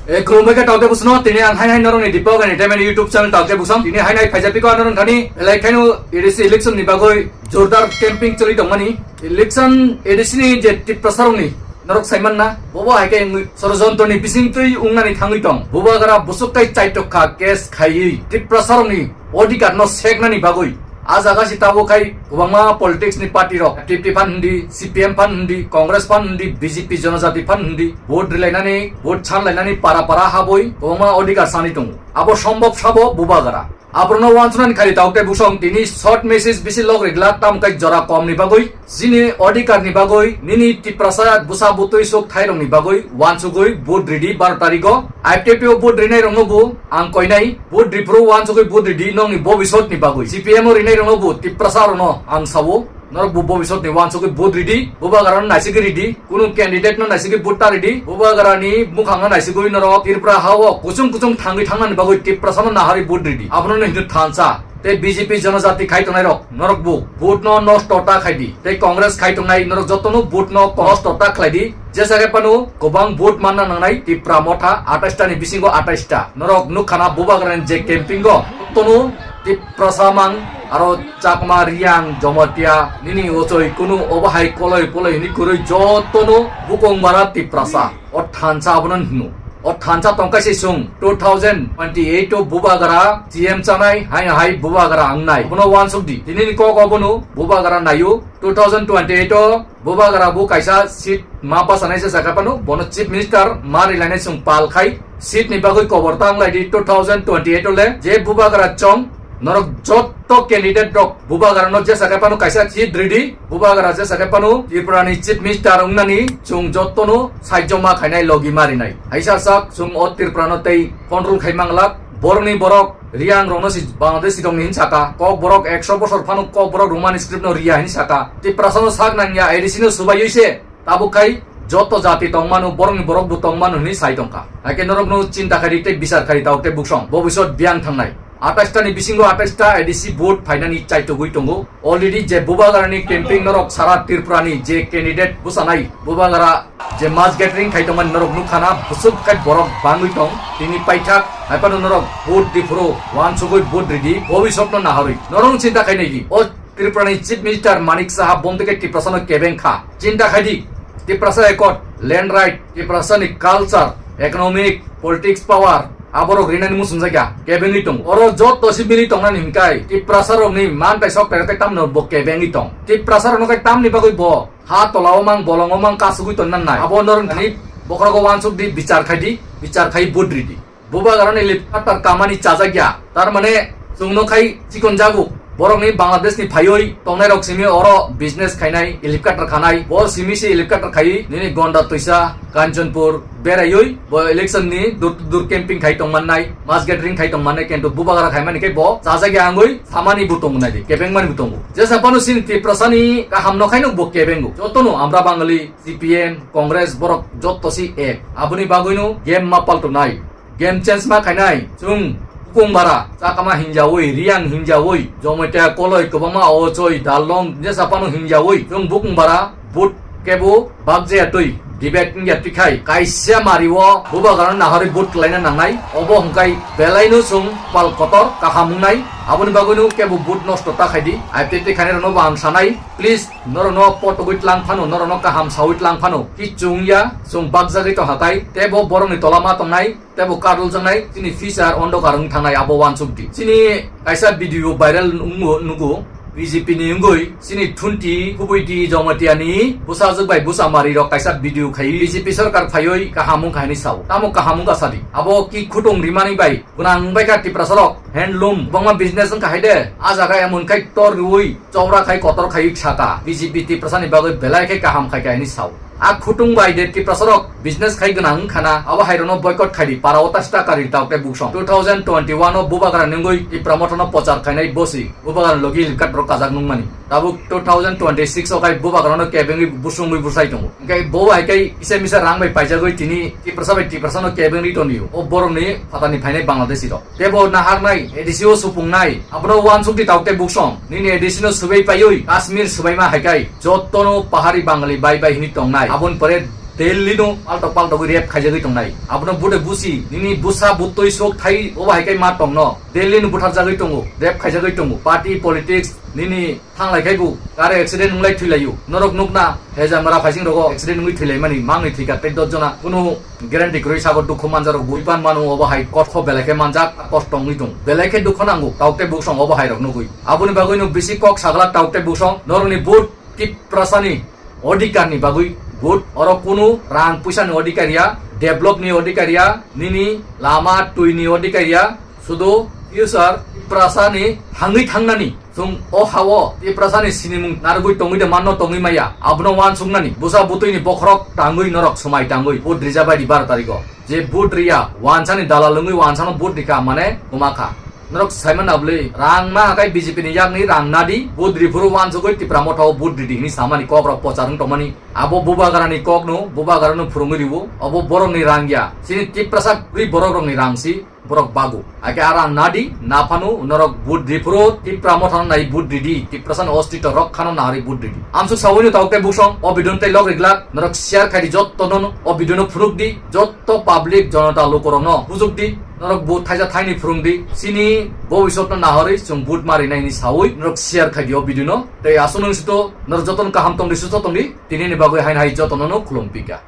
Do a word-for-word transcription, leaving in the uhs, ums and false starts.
E, khulumbai khe taote busno, tini ang hai hai norokni Deepak Entertainment YouTube channel taote busong. Tini hai hai phaijak piko norok thani, belai khaino A D C election ni bagwi jordar camping choli tongmani. Election A D C ni je Tiprasa rokni norok saiman na, bobo hai khe wngwi sorojontro ni bisingtwi wngnani thangwi tong. Bubagra busuk tai chaitok kha case khaiwi Tiprasa rokni odhikar no seknani bagwi. A jaga si tabuk khai kwbangma politics ni party rok, T P P phan hindi, C P M phan hindi, Congress phan hindi, B J P Jonojati phan hindi, vote rilainani, vote sanlainani para para habwi kwbangma odhikar sani tongo. Abo sombhob sabo Bubagra. Abono wansuknani khai taote busong tini short message bisi log rigla tam kai jora kom ni bagwi. Chini odhikar ni bagwi, nini Tiprasa bwsa bwtwi sok thairok ni bagwi, wansugwi vote ridi baro tarikh o. I P F T o vote rinai rokno bo ang koinai, vote riphuru wansugwi vote ridi nokni bobisot ni bagwi. C P M o rinai rokno bo Tiprasa rokno ang sao, norok bo bobisot ni wansugwi vote ridi, Bubagra no naisigwi ridi, kunu candidate no naisigwi vote ta ridi, Bubagra ni mukhang no naisigwi norok Tripura ha o kuchung kuchung thangwi thangnani bagwi Tiprasa no nahari vote ridi. Abono no hinwi thansa. Tei B J P Jonojati khai tongnai rok, norok bo vote no nosto ta khai di. Tei Congress khai tongnai norok joto no vote no nosto ta khlai di. Jesa khe phano kwbang vote manna nangnai Tipra Motha atais ta ni bisingo atais ta. Norok nukha na Bubagra ni je camping o, joto no Tiprasa mang aro Chakma, Riang, Jomotia, nini ochoi kunu obo hai koloi koloi hini kwrwi joto no bukong bara Tiprasa. O thansa abono hino. O thansa tongkai se sung two thousand twenty-eight o Bubagra C M chanai, hai hai Bubagra angnai. Bono wansuk di. Tini ni kok obono Bubagra nayo. Two thousand twenty-eight o Bubagra bo kaisa seat ma pasanai se saka pano. Bono Chief Minister ma rilainai sung pal khai. Seat ni bagwi kobor tanglai di two thousand twenty-eight o le. Je Bubagra chong norok jotto candidate rok Bubagra no jesa khe phano kaisa seat ridi, Bubagra jesa khe phano Tripura ni Chief Minister wngnani chwng jotto no saijoma khainai logi marinai. Haisa sak chwng o Tripura no tei control khai manglak, borok ni borok Riang rok no si Bangladesh rok ni hin saka, kok borok ekso bosor phano kok borok Roman script no riya hin saka, Tiprasa no sak nangya, A D C no subai se. Tabuk khai joto jati tongmano, borokni borok bo tongmano hwnwi sai tongkha. Haikhe norokno chinta khai di tei bichar khai di, tabuk tei buksong bobisot biyang thangnai. Atais ta ni bisingo atais ta A D C vote phainani chaitugwi tongo. Already je Bubagrani camping norok sara Tripura ni je candidate bwsanai, Bubagra je mass gathering khai tongmani norok nukha na, bwswk khai borok bangwi tong. Tini paithak haiphano norok vote di phuru wansugwi vote ridi, bobisotno naharwi. Norok chinta khai nai di. O Tripura ni Chief Minister Manik Saha bomtwi khe Tiprasa no kebeng kha. Chinta khai di, Tiprasa record, land right, Tiprasa ni culture, economic, politics power, aborok rinani muchung jakya, kebengwi tongo. Oro joto si bini tongnani hinkai, Tiprasa rokni man tai sok tai tei tamno bo kebengwi tong. Tiprasa rokno kai tamni bagwi bo ha tola o mang, bolong o mang kasugwi tonna nai. Abo norok ni bokhorogo wansuk di, bichar khai di, bichar khai vote ridi. Bubagrani helicopter kamani chajak ya. Tar mane chwngno khai chikon jago. Borokni Bangladesh ni phaiwi tongnai rok simi oro business khainai, helicopter khanai. Bo simi se helicopter khaiwi nini Gonda Twisa, Kanchanpur beraiwi bo election ni dur dur camping khai tongmannai, mass gathering khai tongmannai, kintu Bubagra khaimani khe bo chajak ya wngwi samani bo tongnai di, kebengmani bo tongo. Jesa phano chini Tiprasa ni kaham no khaino bo kebengo. Jotono Amra Bangali, C P M, Congress borok joto si ek. Aboni bagwino game ma paltonai. Game change ma khainai, chwng bukung bara, Chakma hinjawi, Riang hinjawi, Jomotia koloi kwbangma ochoi, Darlong jesa phano hinjawi, chwng bukung bara vote kebo bakjaya twi, debate wngya twi khai, kaisa mari o Bubagrano naharwi vote khlaina nangnai, obo hwnkhe belaino chwng pal kotor kaham wngnai, aboni bagwino kebo vote nosto ta khai di, I P F T khainai rokno bo ang sanai, please, norokno potogwi tlang phano, norokno kaham sawi tlang phano, kichung ya, chwng bakjagwi tongkha tai, tebo borokni tola ma tongnai, tei bo kadol jaknai, chini future ondokar wng thangnai abo wansuk di. Chini kaisa video viral wngo, nugo, B J P ni wngwi chini thunti kubui di Jamatia ni bwsajwk bai bwsa mari rok kaisa video khai B J P sarkar phaiwi kaham wngkha hinwi sao. Tamo kaham wngkha sadi. Abo ki khutung rimani bai gwnang wngbaikha Tiprasa rok, handloom, kwbangma business wngkha hai de. A jaga emon khai tor rwui chobra khai kotor khai saka. B J P Tiprasa ni bagwi belai khe kaham khaikha hinwi sao. A khutung bai de Tiprasa rok business khai gwnang wngkha na, abo hai rokno boycott khai di, para o ta sita kari tok tei buksong. Two thousand twenty-one o Bubagra ni wngwi Tipra Motha no prochar khainai bosi, Bubagra ni logi helicopter rok kajak nungmani. Tabuk two thousand twenty-six o khai Bubagra no kebengwi busungwi busai tongo. Hingke bo hai khe kisa misa rang bai paijagwi tini Tiprasa bai Tiprasa no kebengwi tonio. O borok ni phatani phainai Bangladeshi rok. Tebo naharnai, A D C o supungnai, abono wansuk di tok tei buksong. Nini A D C no subai paiwi Kashmir subaima hai khai, jotono pahari Bangali bai bai hini tongnai. Aboni pore Delhi no paltok paltogwi rape khaijagwi tongnai. Abono bude busi, nini busa butwi sok thai obo hai kai ma tongno. Delhi no butharjagwi tongo, rape khaijagwi tongo. Party politics, nini thanglai khai bu, gari accident wnglai thwilaio. Norok nukna, heja mara phaising rogo accident wngwi thwilaimani, mangni thwikha tei dos jona. Kunu guarantee kwrwi sabo dukhu manjarok bu ipan manu obo hai kotho belai khe manjak, kosto wngwi tong. Belai khe dukhu nango, tauk tei buksong obo hai rok nugwi. Aboni bagwi no bisi kok sagla tauk tei buksong, norokni vote Tiprasani odhikar ni bagwi vote, oro kunu rang puisa ni odhikar ya, develop ni odhikar ya, nini lama twi ni odhikar ya, sudu future Tiprasani hangwi thangnani. Chwng o hao Tiprasani sinimung narwgwi tongwi de manno tongwi maya, abono wansuknani. Busa butwi ni bokhorok tangwi norok swmai tangwi vote rija bai di baro tariko. Je vote riya, wansani dalal wngwi wansano vote rikha, mane kwma kha. Norok saimano bwlwi, rang ma hakai B J P ni yakni rang nadi, vote riphuru wansugwi Tipra Motha o vote ridi hini samani kokrok pochar wng tongmani. Abo bubagrani kokno, bubagrano phurungwi riwo, obo borokni rang ya. Chini Tiprasa kwrwi borokrokni rang si, borok bago. Ake a rang nadi, naphano norok vote riphuru Tipra Mothano nai vote ridi, Tiprasani ostito rok khano nahari vote ridi. Amsuk sawino tauk tei buksong, o video no tei log riglak, norok share khaidi jotto nono, o video no phunuk di, jotto public jonota lukorokno bujuk di, norok bo thaisa thaini phurung di, chini bobisotno nahorwi chwng vote ma rinai hini sawi norok share khai di o video no. Tei aswk nung sito norok jotono kaham tong di, susto tong di, tini ni bagwi haino hai jotono no khulum pika.